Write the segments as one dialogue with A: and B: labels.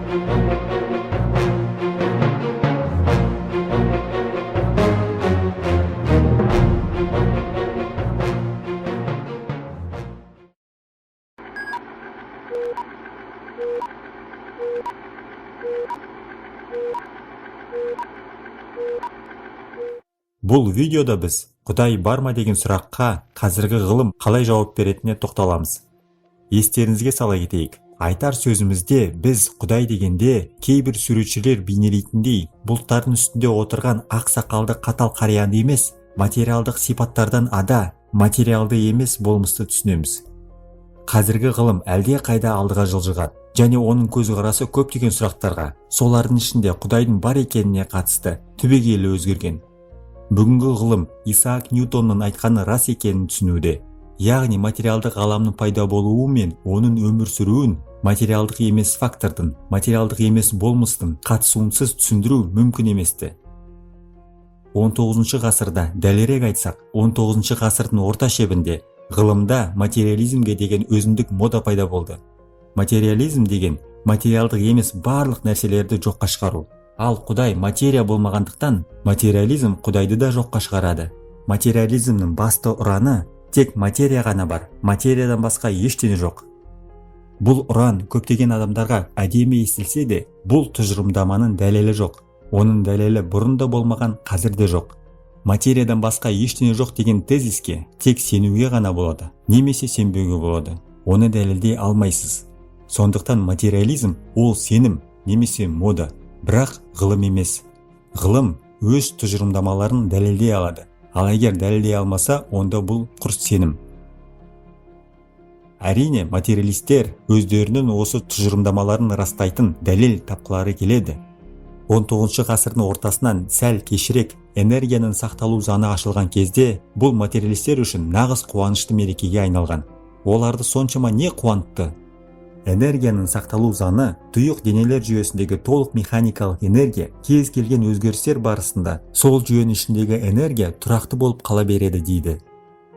A: Бұл видеода біз Құдай бар ма деген сұраққа қазіргі ғылым қалай жауап беретініне тоқталамыз. Естеріңізге сала кетейік, айтар сөзімізде біз Құдай дегенде кейбір суретшілер бейнелейтіндей бұлттардың үстінде отырған ақ сақалды қатал қарияны емес, материалдық сипаттардан ада, материалды емес болмысты түсінеміз. Қазіргі ғылым әлде қайда алдыға жылжыған және оның көзқарасы көптеген сұрақтарға, солардың ішінде Құдайдың бар екеніне қатысты түбегейлі өзгерген. Бүгінгі ғылым Исаак Ньютонның айтқаны рас екенін түсінуде. Яғни материалдық ғаламның пайда болуы мен оның өмір сүруін материалдық емес фактордың, материалдық емес болмыстың қатысуынсыз түсіндіру мүмкін еместі. 19 ғасырда, дәлірек айтсақ, 19 ғасырдың орта шебінде ғылымда материализмге деген өзіндік мода пайда болды. Материализм деген материалдық емес барлық нәрселерді жоққа шығару. Ал Құдай материя болмағандықтан, материализм Құдайды да жоққа шығарады. Материализмнің басты ұраны: тек материя ғана бар, материядан басқа ештеңе жоқ. Бұл ұран көптеген адамдарға әдемі естілсе де, бұл тұжырымдаманың дәлелі жоқ. Оның дәлелі бұрын да болмаған, қазір де жоқ. Материядан басқа ештеңе жоқ деген тезиске тек сенуге ғана болады немесе сенбеуге болады. Оны дәлелдей алмайсыз. Сондықтан материализм ол сенім немесе мода, бірақ ғылым емес. Ғылым өз тұжырымдамаларын дәлелдей алады. Ал егер дәлелдей алмаса, онда бұл құр сенім. Әрине, материалистер өздерінің осы тұжырымдамаларын растайтын дәлел тапқылары келеді. 19 ғасырдың ортасынан сәл кешірек энергияның сақталу заңы ашылған кезде, бұл материалистер үшін нағыз қуанышты мерекеге айналған. Оларды соншама не қуантты? Энергияның сақталу заңы тұйық денелер жүйесіндегі толық механикалық энергия кез келген өзгерістер барысында сол жүйенің ішіндегі энергия тұрақты болып қала береді дейді.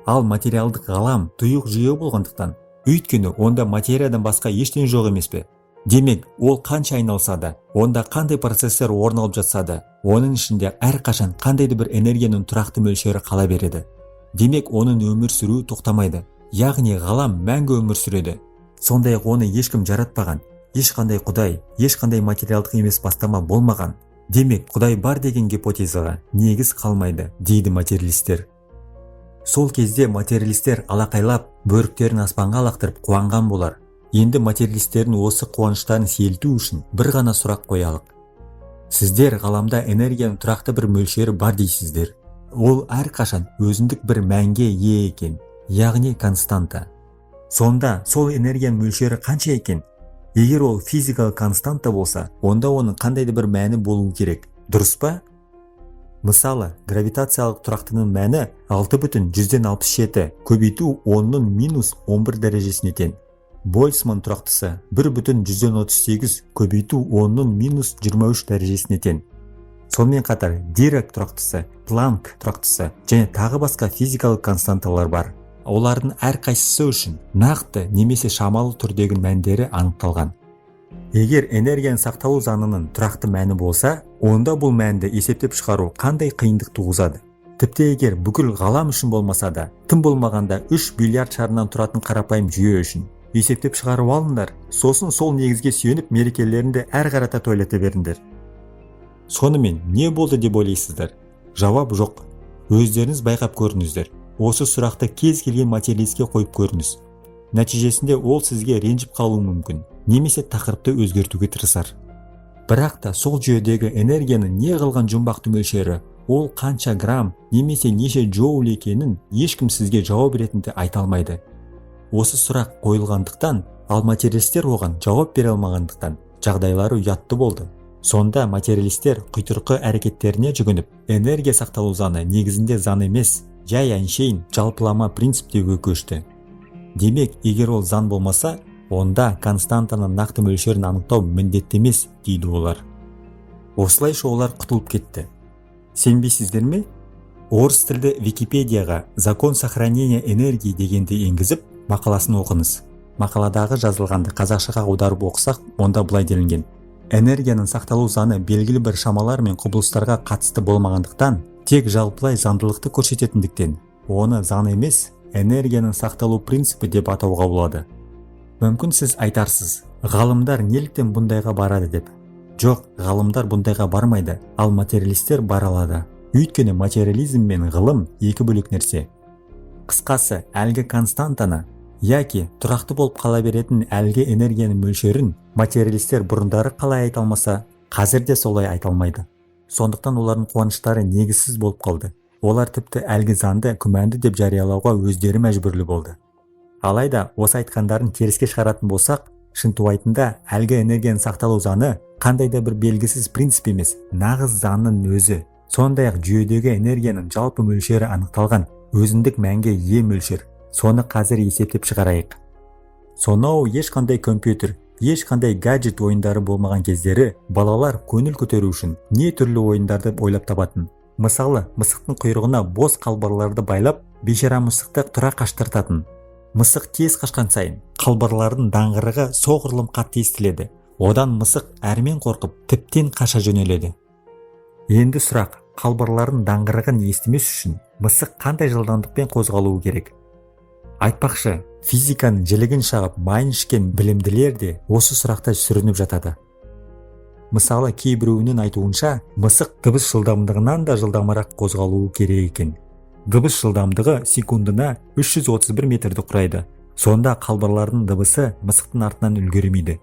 A: Ал материалдық ғалам тұйық жүйе болғандықтан, өйткені онда материядан басқа ештеңе жоқ емес пе? Демек, ол қанша айналса да, онда қандай процесстер орын алып жатса да, оның ішінде әрқашан қандай да бір энергияның тұрақты мөлшері қала береді. Демек, оның өмір сүруі тоқтамайды. Яғни ғалам мәңгі өмір сүреді. Сондай-ақ оны ешкім жаратпаған, ешқандай құдай, ешқандай материалдық емес бастама болмаған. Демек, Құдай бар деген гипотезаға негіз қалмайды, дейді материалистер. Сол кезде материалистер алақайлап, бөріктерін аспанға лақтырып қуанған болар. Енді материалистердің осы қуаныштарын сейілту үшін бір ғана сұрақ қоялық. Сіздер ғаламда энергияның тұрақты бір мөлшері бар дейсіздер. Ол әрқашан өзіндік бір мәнге ие екен, яғни константа. Сонда сол энергияның мөлшері қанша екен? Егер ол физикалық константа болса, онда оның қандай да бір мәні болуы керек. Дұрыс па? Мысалы, гравитациялық тұрақтының мәні 6,67 көбейту 10-ның минус 11 дәрежесіне тең. Больцман тұрақтысы 1,38 көбейту 10-ның минус 23 дәрежесіне тең. Сонымен қатар Дирак тұрақтысы, Планк тұрақтысы және тағы басқа физикалық константалар бар. Олардың әрқайсысы үшін нақты немесе шамалы түрдегі мәндері анықталған. Егер энергияның сақталу заңының тұрақты мәні болса, онда бұл мәнді есептеп шығару қандай қиындық туғызады? Тіпті егер бүкіл ғалам үшін болмаса да, тым болмағанда 3 миллиард шарынан тұратын қарапайым жүйе үшін есептеп шығарып алыңдар. Сосын сол негізге сүйеніп мерекелеріңді әрі қарата тойлата беріңдер. Сонымен не болды деп ойлайсыздар? Жауап жоқ. Өздеріңіз байқап көріңіздер. Осы сұрақты кез келген материалистке қойып көріңіз. Нәтижесінде ол сізге ренжіп қалуы мүмкін немесе тақырыпты өзгертуге тырысар. Бірақ та сол жүйедегі энергияның не қылған жұмбақты мөлшері, ол қанша грамм немесе неше джоуль екенін ешкім сізге жауап ретінде айта алмайды. Осы сұрақ қойылғандықтан, ал материалистер оған жауап бере алмағандықтан, жағдайлары ұятты болды. Сонда материалистер құйтырқы әрекеттеріне жүгініп, энергия сақталу заңы негізінде заң емес, жай әншейін жалпылама принцип деуге көшті. Демек, егер ол заң болмаса, онда константаның нақты мөлшерін анықтау міндетті емес, дейді олар. Осылайша олар құтылып кетті. Сенбейсіздер ме? Орыс тілді Википедияға «закон сохранения энергии» дегенді енгізіп, мақаласын оқыңыз. Мақаладағы жазылғанды қазақшаға аударып оқысақ, онда былай делінген: Энергияның сақталу заңы белгілі бір шамалар мен құбылыстарға қатысты болмағандықтан, тек жалпылай заңдылықты көрсететіндіктен, оны заң емес, энергияның сақталу принципі деп атауға болады. Мүмкін, сіз айтарсыз, ғалымдар неліктен бұндайға барады деп. Жоқ, ғалымдар бұндайға бармайды, ал материалистер бара алады. Өйткені материализм мен ғылым екі бөлек нәрсе. Қысқасы, әлгі константаны, яки тұрақты болып қала беретін әлгі энергияның мөлшерін материалистер бұрындары қалай айта алмаса, қазір де солай айта алмайды. Сондықтан олардың қуаныштары негізсіз болып қалды. Олар тіпті әлгі заңды күмәнді деп жариялауға өздері мәжбүрлі болды. Алайда осы айтқандарын теріске шығаратын болсақ, шынтуайтында әлгі энергияның сақталу заңы қандай да бір белгісіз принцип емес, нағыз заңның өзі. Сондай-ақ жүйедегі энергияның жалпы мөлшері анықталған өзіндік мәнге ие мөлшер. Соны қазір есептеп шығарайық. Сонау ешқандай компьютер, ешқандай гаджет ойындары болмаған кездері балалар көңіл көтеру үшін не түрлі ойындарды ойлап табатын. Мысалы, мысықтың құйрығына бос қалбырларды байлап, бейшара мысықты тұра қаштыртатын. Мысық тез қашқан сайын қалбырлардың даңғырығы соғұрлым қатты естіледі. Одан мысық әрмен қорқып, тіптен қаша жөнеледі. Енді сұрақ: қалбырлардың даңғырығын естімес үшін мысық қандай жылдамдықпен қозғалуы керек? Айтпақшы, физиканың жілігін шағып, майын ішкен білімділер де осы сұрақта сүрініп жатады. Мысалы, кейбіреуінің айтуынша, мысық дыбыс жылдамдығынан да жылдамырақ қозғалуы керек екен. Дыбыс жылдамдығы секундына 331 метрді құрайды. Сонда қалбырлардың дыбысы мысықтың артынан үлгермейді.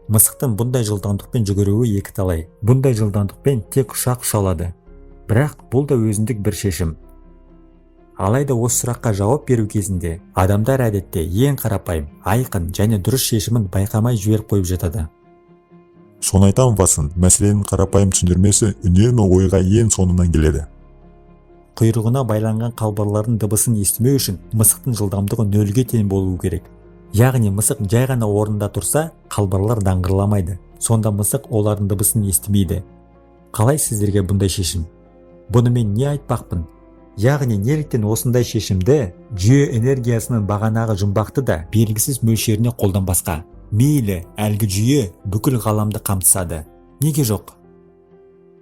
A: Мысықтың бұндай жылдамдықпен жүгіруі екіталай. Бұндай жылдамдықпен тек ұшақ ұша алады. Бірақ бұл да өзіндік бір шешім. Алайда осы сұраққа жауап беру кезінде адамдар әдетте ең қарапайым, айқын және дұрыс шешімін байқамай жіберіп қойып жатады.
B: Соны айтамын, Ватсон, мәселенің қарапайым түсіндірмесі үнемі ойға ең соңынан келеді.
A: Құйрығына байланған қалбырлардың дыбысын естімеу үшін мысықтың жылдамдығы нөлге тең болуы керек. Яғни мысық жай ғана орнында тұрса, қалбырлар даңғырламайды. Сонда мысық олардың дыбысын естімейді. Қалай сіздерге бұндай шешім? Бұнымен не айтпақпын? Яғни неліктен осындай шешімді жүйе энергиясының бағанағы жұмбақты да белгісіз мөлшеріне қолданбасқа? Мейлі, әлгі жүйе бүкіл ғаламды қамтыса да. Неге жоқ?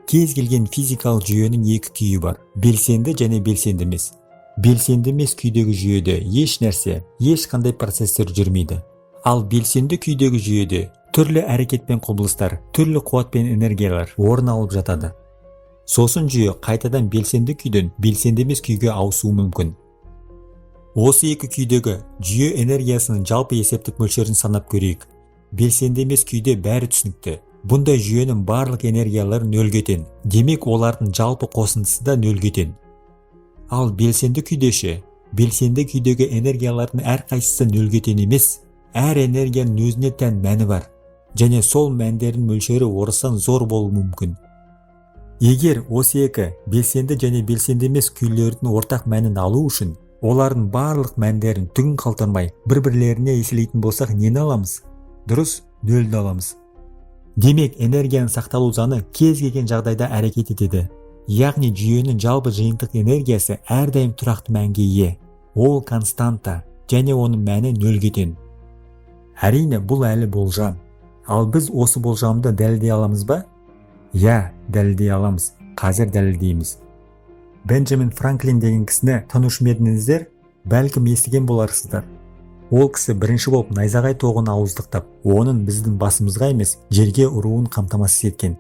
A: Кез келген физикалық жүйенің екі күйі бар: белсенді және белсенді емес. Белсенді емес күйдегі жүйеде еш нәрсе, ешқандай процесстер жүрмейді. Ал белсенді күйдегі жүйеде түрлі әрекет пен құбылыстар, түрлі қуат пен энергиялар орын алып жатады. Сосын жүйе қайтадан белсенді күйден белсенді емес күйге ауысуы мүмкін. Осы екі күйдегі жүйе энергиясының жалпы есептік мөлшерін санап көрейік. Белсенді емес күйде бәрі түсінікті. Бұндай жүйенің барлық энергиялары нөлге тең. Демек, олардың жалпы қосындысы да нөлге тең. Ал белсенді күйде ше? Белсенді күйдегі энергиялардың әрқайсысы нөлге тең емес. Әр энергияның өзіне тән мәні бар және сол мәндердің мөлшері орасан зор болуы мүмкін. Егер осы екі белсенді және белсенді емес күйлердің ортақ мәнін алу үшін олардың барлық мәндерін түгін қалдырмай бір-бірлеріне еселейтін болсақ, нені аламыз? Дұрыс, нөлді аламыз. Демек, энергияның сақталу заңы кез келген жағдайда әрекет етеді. Яғни жүйенің жалпы жиынтық энергиясы әрдайым тұрақты мәнге ие. Ол константа және оның мәні нөлге тең. Әрине, бұл әлі болжам. Ал біз осы болжамды дәлелдей аламыз ба? Иә, дәлелдей аламыз. Қазір дәлелдейміз. Бенджамин Франклин деген кісіні танушы ма едіңіздер? Бәлкім, естіген боларсыздар. Ол кісі бірінші болып найзағай тоғын ауыздықтап, оның біздің басымызға емес, жерге ұруын қамтамасыз еткен.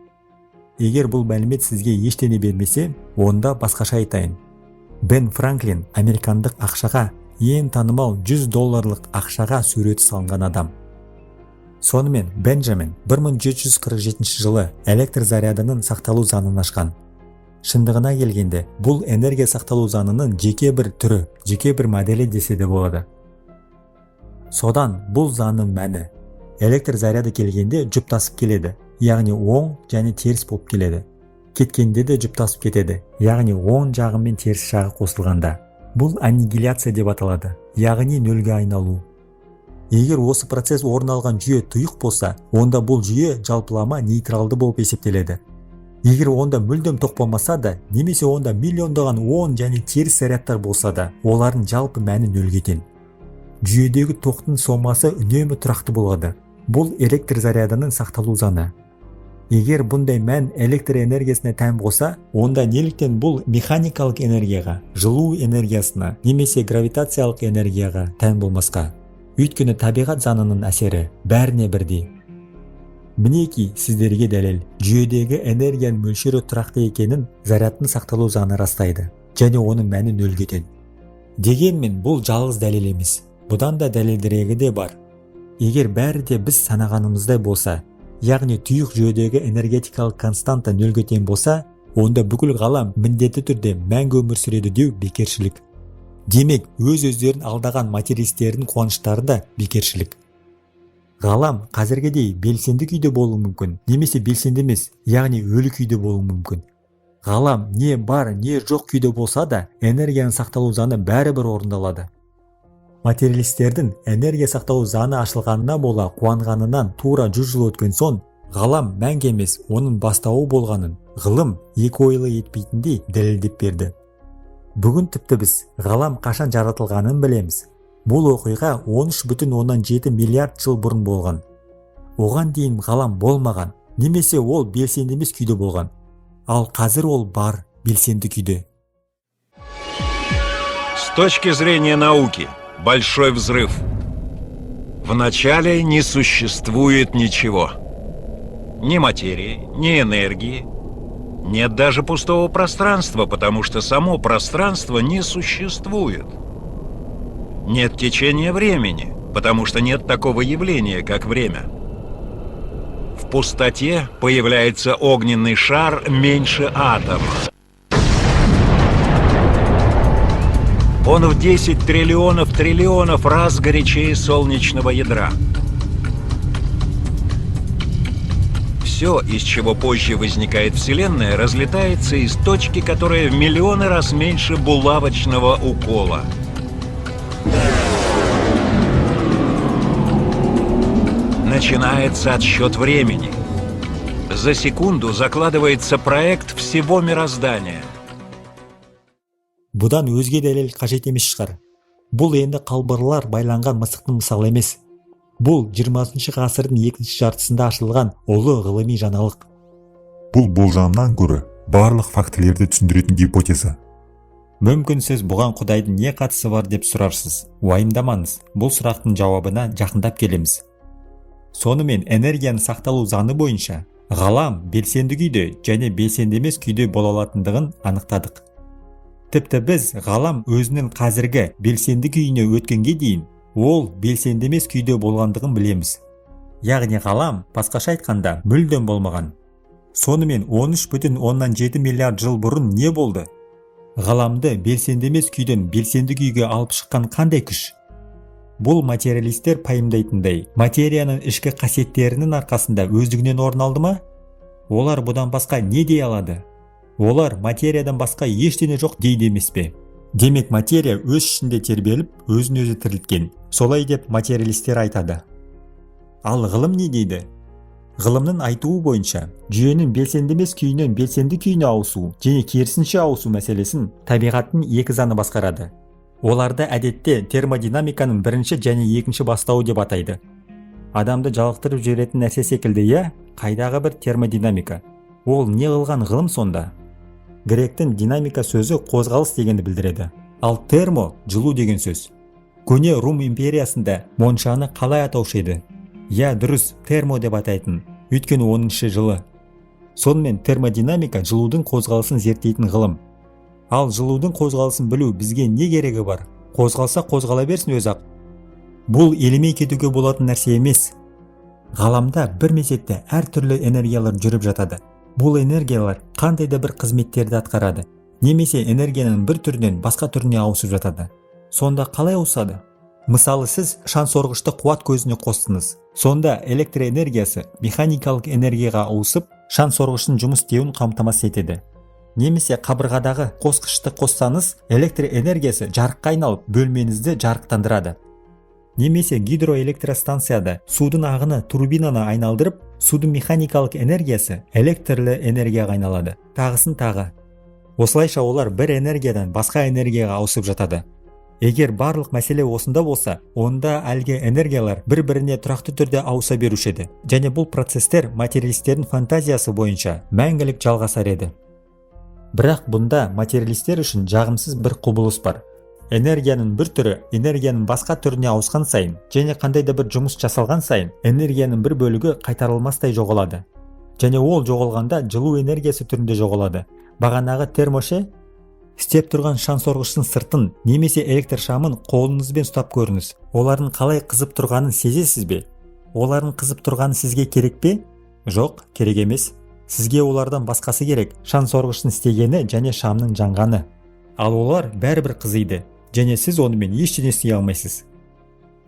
A: Егер бұл мәлімет сізге ештеңе бермесе, онда басқаша айтайын. Бен Франклин американдық ақшаға, ең танымал 100 долларлық ақшаға суреті салынған адам. Сонымен, Бенджамин 1747 жылы электр зарядының сақталу заңын ашқан. Шындығына келгенде, бұл энергия сақталу заңының жеке бір түрі, жеке бір моделі десе де болады. Содан бұл заңның мәні: электр заряды келгенде жұптасып келеді, яғни оң және теріс болып келеді. Кеткенде де жұптасып кетеді, яғни оң жағы мен теріс жағы қосылғанда. Бұл аннигиляция деп аталады, яғни нөлге айналу. Егер осы процесс орын алған жүйе тұйық болса, онда бұл жүйе жалпылама нейтралды болып есептеледі. Егер онда мүлдем тоқ болмаса да немесе онда миллиондаған оң және теріс зарядтар болса да, олардың жалпы мәні нөлге тең. Жүйедегі тоқтың сомасы үнемі тұрақты болады. Бұл электр зарядының сақталу заңы. Егер бұндай мән электр энергиясына тән болса, онда неліктен бұл механикалық энергияға, жылу энергиясына немесе гравитациялық энергияға тән болмасқа? Өйткені табиғат заңының әсері бәріне бірдей. Мінекей сіздерге дәлел. Жүйедегі энергияның мөлшері тұрақты екенін зарядтың сақталу заңы растайды және оның мәні нөлге тең. Дегенмен бұл жалғыз дәлел емес. Бұдан да дәлелдірегі де бар. Егер бәрі де біз санағанымыздай болса, яғни тұйық жүйедегі энергетикалық константа нөлге тең болса, онда бүкіл ғалам міндетті түрде мәңгі өмір сүреді деу бекершілік. Демек, өз-өздерін алдаған материалистердің қуаныштары да бекершілік. Ғалам қазіргідей белсенді күйде болуы мүмкін, немесе белсенді емес, яғни өлі күйде болуы мүмкін. Ғалам не бар, не жоқ күйде болса да, энергияның сақталу заңы бәрібір орындалады. Материалистердің энергия сақталу заңы ашылғанына бола қуанғанынан тура 100 жыл өткен соң, ғалам мәңгі емес, оның бастауы болғанын ғылым екі ойлы етпейтіндей дәлелдеп берді. Бүгін тіпті біз ғалам қашан жаратылғанын білеміз. Бұл оқиға 13,7 миллиард жыл бұрын болған. Оған дейін ғалам болмаған, немесе ол белсенді емес күйде болған. Ал қазір ол бар, белсенді күйде.
C: С точки зрения науки, большой взрыв. В начале не существует ничего. Ни материи, ни энергии. Нет даже пустого пространства, потому что само пространство не существует. Нет течения времени, потому что нет такого явления, как время. В пустоте появляется огненный шар меньше атома. Он в 10 триллионов триллионов раз горячее солнечного ядра. Все, из чего позже возникает Вселенная, разлетается из точки, которая в миллионы раз меньше булавочного укола. Начинается отсчет времени. За секунду закладывается проект всего мироздания.
A: Бұдан өзге дәлел қажет емес шығар. Бұл енді қалбырлар байланған мысықтың мысалы емес. Бұл 20 ғасырдың екінші жартысында ашылған ұлы ғылыми жаңалық.
B: Бұл болжамнан гөрі барлық фактілерді түсіндіретін гипотеза.
A: Мүмкін сіз бұған Құдайдың не қатысы бар деп сұрарсыз. Уайымдамаңыз, бұл сұрақтың жауабына жақындап келеміз. Сонымен энергияның сақталу заңы бойынша ғалам белсенді күйде және белсенді емес күйде бола алатындығын анықтадық. Тіпті біз ғалам өзінің қазіргі белсенді күйіне өткенге дейін ол белсенді емес күйде болғандығын білеміз. Яғни ғалам, басқаша айтқанда, мүлдем болмаған. Сонымен 13,7 миллиард жыл бұрын не болды? Ғаламды белсенді емес күйден белсенді күйге алып шыққан қандай күш? Бұл материалистер пайымдайтындай, материяның ішкі қасиеттерінің арқасында өздігінен орын алды ма? Олар бұдан басқа не дей алады? Олар материядан басқа ештеңе жоқ дейді емес пе? Демек, материя өз ішінде тербеліп, өзін өзі тірілткен. Солай деп материалистер айтады. Ал ғылым не дейді? Ғылымның айтуы бойынша, жүйенің белсенді емес күйінен белсенді күйіне ауысу және керісінше ауысу мәселесін табиғаттың екі заңы басқарады. Оларды әдетте термодинамиканың бірінші және екінші бастауы деп атайды. Адамды жалықтырып жіберетін нәрсе секілді, иә? Қайдағы бір термодинамика. Ол не қылған ғылым сонда? Гректің динамика сөзі қозғалыс дегенді білдіреді. Ал термо жылу деген сөз. Көне Рум империясында моншаны қалай атаушы еді? Иә, дұрыс, термо деп атайтын. Өйткені оның іші жылы. Сонымен термодинамика жылудың қозғалысын зерттейтін ғылым. Ал жылудың қозғалысын білу бізге не керегі бар? Қозғалса қозғала берсін өзі-ақ. Бұл елемей кетуге болатын нәрсе емес. Ғаламда бір мезетте әртүрлі энергиялар жүріп жатады. Бұл энергиялар қандай да бір қызметтерді атқарады, немесе энергияның бір түрінен басқа түріне ауысып жатады. Сонда қалай ауысады? Мысалы, сіз шаңсорғышты қуат көзіне қостыңыз. Сонда электр энергиясы механикалық энергияға ауысып, шаңсорғыштың жұмыс істеуін қамтамасыз етеді. Немесе қабырғадағы қосқышты қоссаңыз, электр энергиясы жарыққа айналып, бөлмеңізді жарықтандырады. Немесе гидроэлектростанцияда судың ағыны турбинаны айналдырып, судың механикалық энергиясы электрлі энергияға айналады. Тағысын тағы. Осылайша олар бір энергиядан басқа энергияға ауысып жатады. Егер барлық мәселе осында болса, онда әлгі энергиялар бір-біріне тұрақты түрде ауыса беруші еді. Және бұл процесстер материалистердің фантазиясы бойынша мәңгілік жалғасар еді. Бірақ бұнда материалистер үшін жағымсыз бір құбылыс бар. Энергияның бір түрі энергияның басқа түріне ауысқан сайын және қандай да бір жұмыс жасалған сайын энергияның бір бөлігі қайтарылмастай жоғалады. Және ол жоғалғанда жылу энергиясы түрінде жоғалады. Бағанағы термоше істеп тұрған шаңсорғыштың сыртын немесе электр шамын қолыңызбен ұстап көріңіз. Олардың қалай қызып тұрғанын сезесіз бе? Олардың қызып тұрғаны сізге керек пе? Жоқ, керек емес. Сізге олардан басқасы керек. Шаңсорғыштың істегені және шамның жанғаны. Ал олар бәрібір қызиды және сіз онымен ештеңе істей алмайсыз.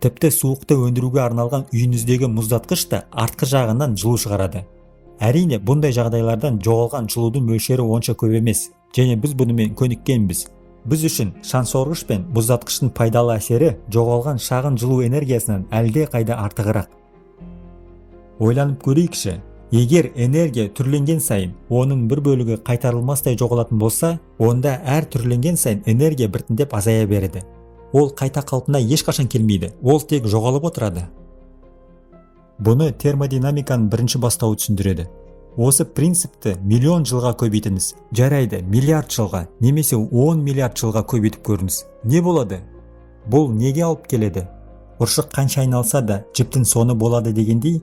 A: Тіпті суықты өндіруге арналған үйіңіздегі мұздатқыш та артқы жағынан жылу шығарады. Әрине, бұндай жағдайлардан жоғалған жылудың мөлшері онша көп емес және біз бұнымен көниккенбіз. Біз үшін шаңсорғыш пен мұздатқыштың пайдалы әсері жоғалған шағын жылу энергиясынан әлде қайда артығырақ. Ойланып көрейікші, егер энергия түрленген сайын оның бір бөлігі қайтарылмастай жоғалатын болса, онда әр түрленген сайын энергия біртіндеп азая береді. Ол қайта қалпына ешқашан келмейді, ол тек жоғалып отырады. Бұны термодинамиканың бірінші бастауы түсіндіреді. Осы принципті миллион жылға көбейтіңіз. Жарайды, миллиард жылға немесе 10 миллиард жылға көбейтіп көріңіз. Не болады? Бұл неге алып келеді? Ұршық қанша айналса да жіптің соңы болады дегендей,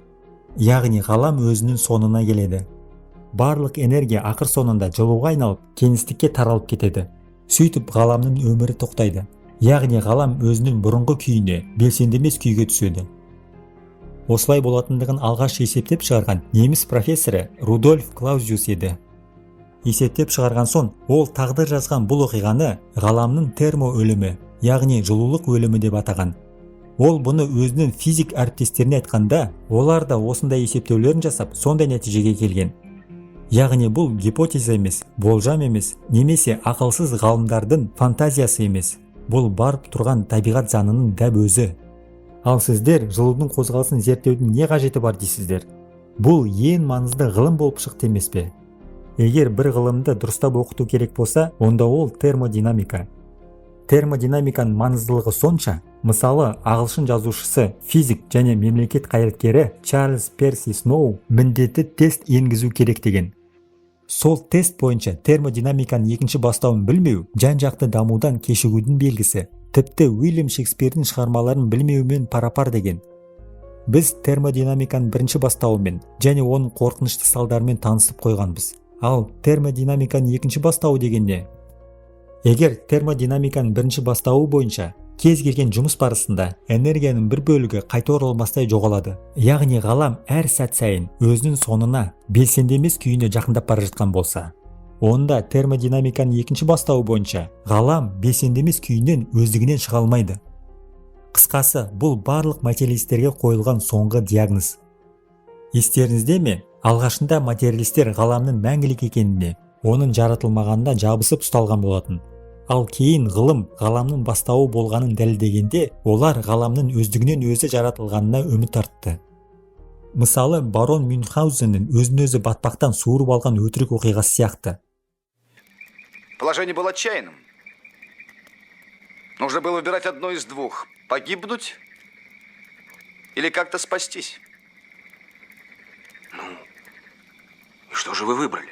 A: яғни ғалам өзінің соңына келеді. Барлық энергия ақыр соңында жылуға айналып, кеңістікке таралып кетеді. Сөйтіп ғаламның өмірі тоқтайды. Яғни ғалам өзінің бұрынғы күйіне, белсенді емес күйге түседі. Осылай болатындығын алғаш есептеп шығарған неміс профессоры Рудольф Клаузиус еді. Есептеп шығарған соң, ол тағдыр жазған бұл оқиғаны ғаламның термо өлімі, яғни жылулық өлімі деп атаған. Ол бұны өзінің физик әріптестеріне айтқанда, олар да осындай есептеулерін жасап, сондай нәтижеге келген. Яғни бұл гипотеза емес, болжам емес, немесе ақылсыз ғалымдардың фантазиясы емес. Бұл барып тұрған табиғат заңының дәп өзі. Ал сіздер жылудың қозғалысын зерттеудің не қажеті бар дейсіздер? Бұл ең маңызды ғылым болып шықты емес пе? Егер бір ғылымды дұрыстап оқыту керек болса, онда ол термодинамика. Термодинамиканың маңыздылығы сонша, мысалы, ағылшын жазушысы, физик және мемлекет қайраткері Чарльз Перси Сноу міндетті тест енгізу керек деген. Сол тест бойынша термодинамиканың екінші бастауын білмеу жан-жақты дамудан кешігудің белгісі. Тіпті Уильям Шекспирдің шығармаларын білмеумен парапар деген. Біз термодинамиканың бірінші бастауымен және оның қорқынышты салдарымен танысып қойғанбыз. Ал термодинамиканың екінші бастауы деген не? Егер термодинамиканың бірінші бастауы бойынша кез келген жұмыс барысында энергияның бір бөлігі қайта оралмастай жоғалады. Яғни ғалам әр сәт сайын өзінің соңына, белсенді емес күйіне жақындап бара жатқан болса, онда термодинамиканың екінші бастауы бойынша ғалам белсенді емес күйінен өздігінен шыға алмайды. Қысқасы, бұл барлық материалистерге қойылған соңғы диагноз. Естеріңізде ме, алғашында материалистер ғаламның мәңгілік екеніне, оның жаратылмағанына жабысып ұсталған болатын. Ал кейін ғылым ғаламның бастауы болғанын дәлелдегенде, олар ғаламның өздігінен өзі жаратылғанына үміт артты. Мысалы, барон Мюнхгаузеннің өзін-өзі батпақтан суырып алған өтірік оқиғасы сияқты.
D: Положение было отчаянным. Нужно было выбирать одно из двух: погибнуть или как-то спастись.
E: Ну, и что же вы выбрали?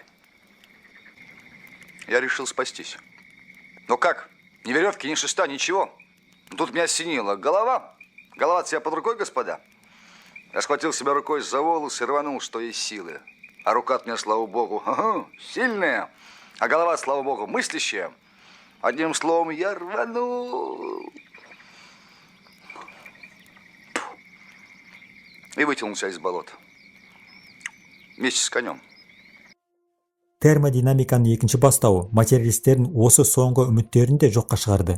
D: Я решил спастись. Но как? Ни веревки, ни шеста, ничего. Тут меня осенило. Голова. Голова у тебя под рукой, господа. Я схватил себя рукой за волосы и рванул, что есть силы. А рука от меня, слава богу, ага, сильная. А голова, слава богу, мыслящая. Одним словом, я рванул. И вытянулся из болота. Вместе с конем.
A: Термодинамиканың екінші бастауы материалистердің осы соңғы үміттерін де жоққа шығарды.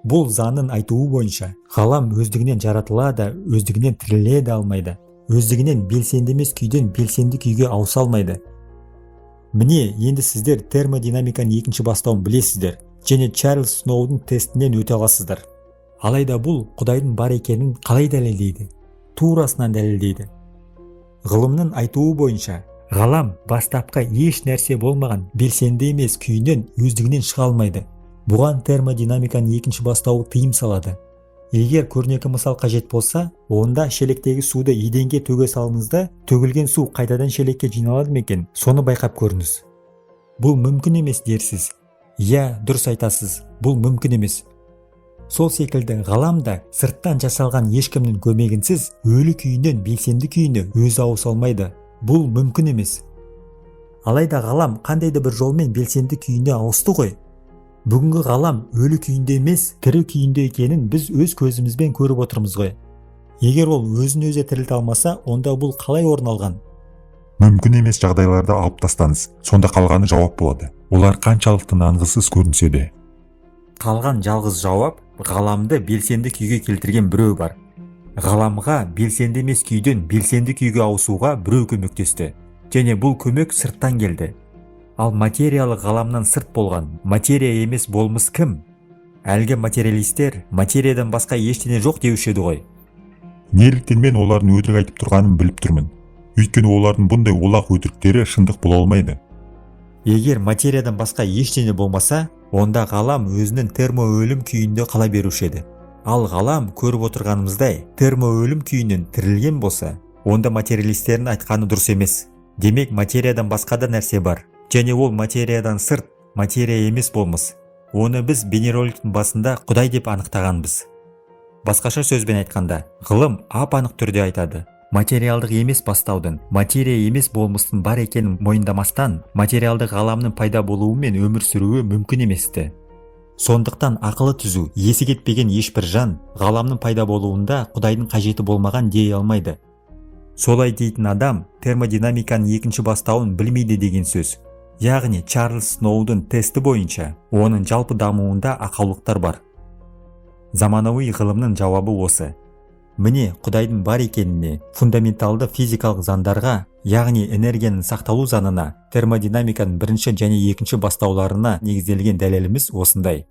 A: Бұл заңның айтуы бойынша ғалам өздігінен жаратыла да, өздігінен тіріле де алмайды. Өздігінен белсенді емес күйден белсенді күйге ауыса алмайды. Міне, енді сіздер термодинамиканың екінші бастауын білесіздер және Чарльз Сноудың тестінен өте аласыздар. Алайда бұл Құдайдың бар екенін қалай дәлелдейді? Турасынан дәлелдейді. Ғылымның айтуы бойынша ғалам бастапқы еш нәрсе болмаған белсенді емес күйінен өздігінен шыға алмайды. Бұған термодинамиканың екінші бастауы тыйым салады. Егер көрнекі мысал қажет болса, онда шелектегі суды еденге төге салыңыз да, төгілген су қайтадан шелекке жиналады ма екен, соны байқап көріңіз. Бұл мүмкін емес дерсіз. Иә, дұрыс айтасыз, бұл мүмкін емес. Сол секілді ғалам да сырттан жасалған ешкімнің көмегінсіз өлі күйінен белсенді күйіне өзі ауыса алмайды. Бұл мүмкін емес. Алайда ғалам қандай да бір жолмен белсенді күйіне ауысты ғой. Бүгінгі ғалам өлі күйінде емес, тірі күйінде екенін біз өз көзімізбен көріп отырмыз ғой. Егер ол өзін өзі тірілте алмаса, онда бұл қалай орын алған?
B: Мүмкін емес жағдайларды алып тастаңыз, сонда қалғаны жауап болады. Олар қаншалықты нанғысыз көрінсе де.
A: Қалған жалғыз жауап: ғаламды белсенді күйге келтірген біреу бар. Ғаламға белсенді емес күйден белсенді күйге ауысуға біреу көмектесті. Және бұл көмек сырттан келді. Ал материялық ғаламнан сырт болған материя емес болмыс кім? Әлгі материалистер материядан басқа ештеңе жоқ деуші еді ғой.
B: Неліктен мен олардың өтірік айтып тұрғанын біліп тұрмын? Өйткені олардың бұндай олақ өтіріктері шындық бола алмайды.
A: Егер материядан басқа ештеңе болмаса, онда ғалам өзінің термоөлім күйінде қала беруші еді. Ал ғалам көріп отырғанымыздай термоөлім күйінен тірілген болса, онда материалистердің айтқаны дұрыс емес. Демек, материядан басқа да нәрсе бар. Және ол материядан сырт, материя емес болмыс. Оны біз бейнероликтің басында Құдай деп анықтағанбыз. Басқаша сөзбен айтқанда, ғылым ап-анық түрде айтады: материалдық емес бастаудың, материя емес болмыстың бар екенін мойындамастан, материалдық ғаламның пайда болуы мен өмір сүруі мүмкін емес-ті. Сондықтан ақылы түзу, есі кетпеген ешбір жан ғаламның пайда болуында Құдайдың қажеті болмаған дей алмайды. Солай дейтін адам термодинамиканың екінші бастауын білмейді деген сөз. Яғни Чарльз Сноудың тесті бойынша оның жалпы дамуында ақаулықтар бар. Заманауи ғылымның жауабы осы. Міне, Құдайдың бар екеніне, фундаменталды физикалық заңдарға, яғни энергияның сақталу заңына, термодинамиканың бірінші және екінші бастауларына негізделген дәлеліміз осындай.